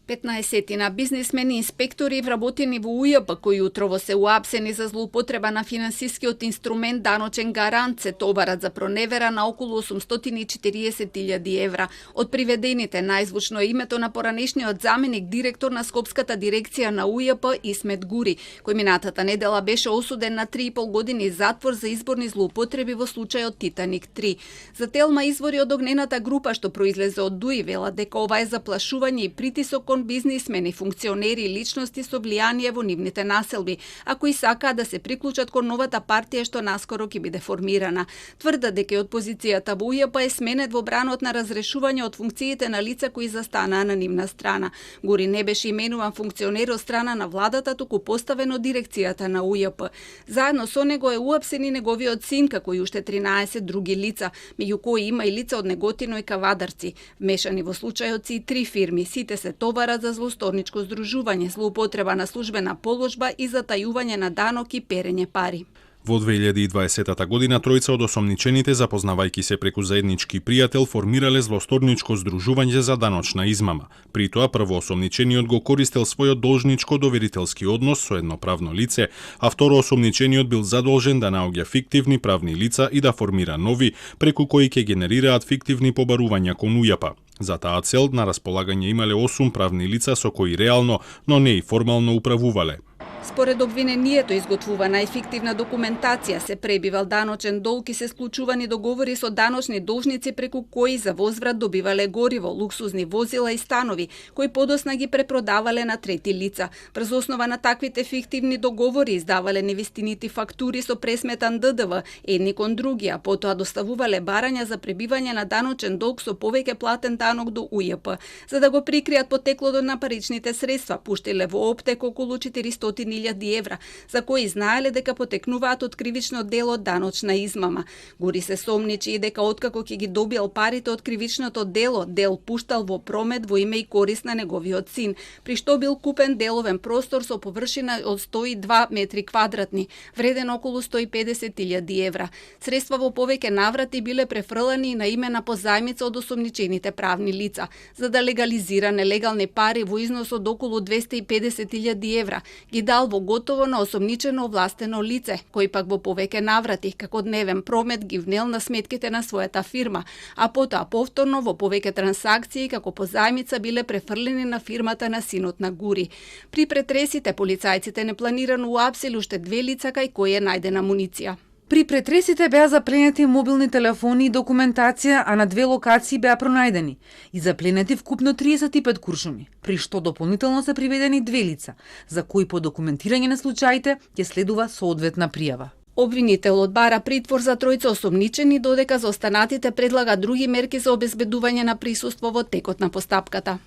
15 бизнисмени и инспектори вработени во УЈП кои утрово се уапсени за злоупотреба на финансискиот инструмент даночен гарант се товарат за проневера на околу 840.000 евра. Од приведените најзвучно е името на поранешниот заменик директор на Скопската дирекција на УЈП Исмет Гури, кој минатата недела беше осуден на 3,5 години затвор за изборни злоупотреби во случајот Титаник 3. За Телма извори од огнената група што произлезе од ДУИ велат дека ова е заплашување и притисок кон бизнисмени, функционери и личности со влијание во нивните населби, а кои сакаат да се приклучат кон новата партија што наскоро ќе биде формирана. Тврдат дека од позицијата во УЈП е сменет во бранот на разрешување од функциите на лица кои застанаа на нивна страна. Гури не беше именуван функционер од страна на владата, туку поставен од дирекцијата на УЈП. Заедно со него е уапсен и неговиот син, како и уште 13 други лица, меѓу кои има и лица од Неготино и Кавадарци. Вмешани во случајот си и 3 фирми, сите се товарат за злосторничко здружување, злоупотреба на службена положба и затајување на данок и перење пари. Во 2020 година тројца од осомничените, запознавајќи се преку заеднички пријател, формирале злосторничко здружување за даночна измама. При тоа првоосомничениот го користел својот должничко доверителски однос со едно правно лице, а второосомничениот бил задолжен да наоѓа фиктивни правни лица и да формира нови, преку кои ќе генерираат фиктивни побарувања кон УЈП. За таа цел на располагање имале 8 правни лица со кои реално, но не и формално управувале. Според обвинението изготвувана ефективна документација, се пребивал даночен долг и се склучувани договори со даночни должници преку кои за возврат добивале гориво, луксузни возила и станови, кои подосна ги препродавале на трети лица. Врз основа на таквите фиктивни договори издавале невистинити фактури со пресметан ДДВ, едни кон други, а потоа доставувале барања за пребивање на даночен долг со повеќе платен данок до УЈП. За да го прикријат потеклото на паричните средства, пуштиле во оптек околу 400.000 евра, за кои знаеле дека потекнуваат од кривично дело даночна измама. Гури се сомничи и дека откако ќе ги добил парите од кривичното дело, дел пуштал во промет во име и корист на неговиот син, при што бил купен деловен простор со површина од 102 метри квадратни, вреден околу 150.000 евра. Средства во повеќе наврати биле префрлани на име на позајмица од осомничените правни лица, за да легализира нелегални пари во износ од околу 250.000 евра. Ги дал во готово на осомничено овластено лице, кој пак во повеќе наврати, како дневен промет ги внел на сметките на својата фирма, а потоа повторно во повеќе трансакции како позајмица биле префрлени на фирмата на синот на Гури. При претресите полицајците непланирано уапсили уште 2 лица кај кои е најдена муниција. При претресите беа запленети мобилни телефони и документација, а на 2 локации беа пронајдени и запленети вкупно 35 куршуми, при што дополнително се приведени 2 лица, за кои по документирање на случаите ќе следува соодветна пријава. Обвинителот бара притвор за тројца осомничени, додека за останатите предлага други мерки за обезбедување на присуство во текот на постапката.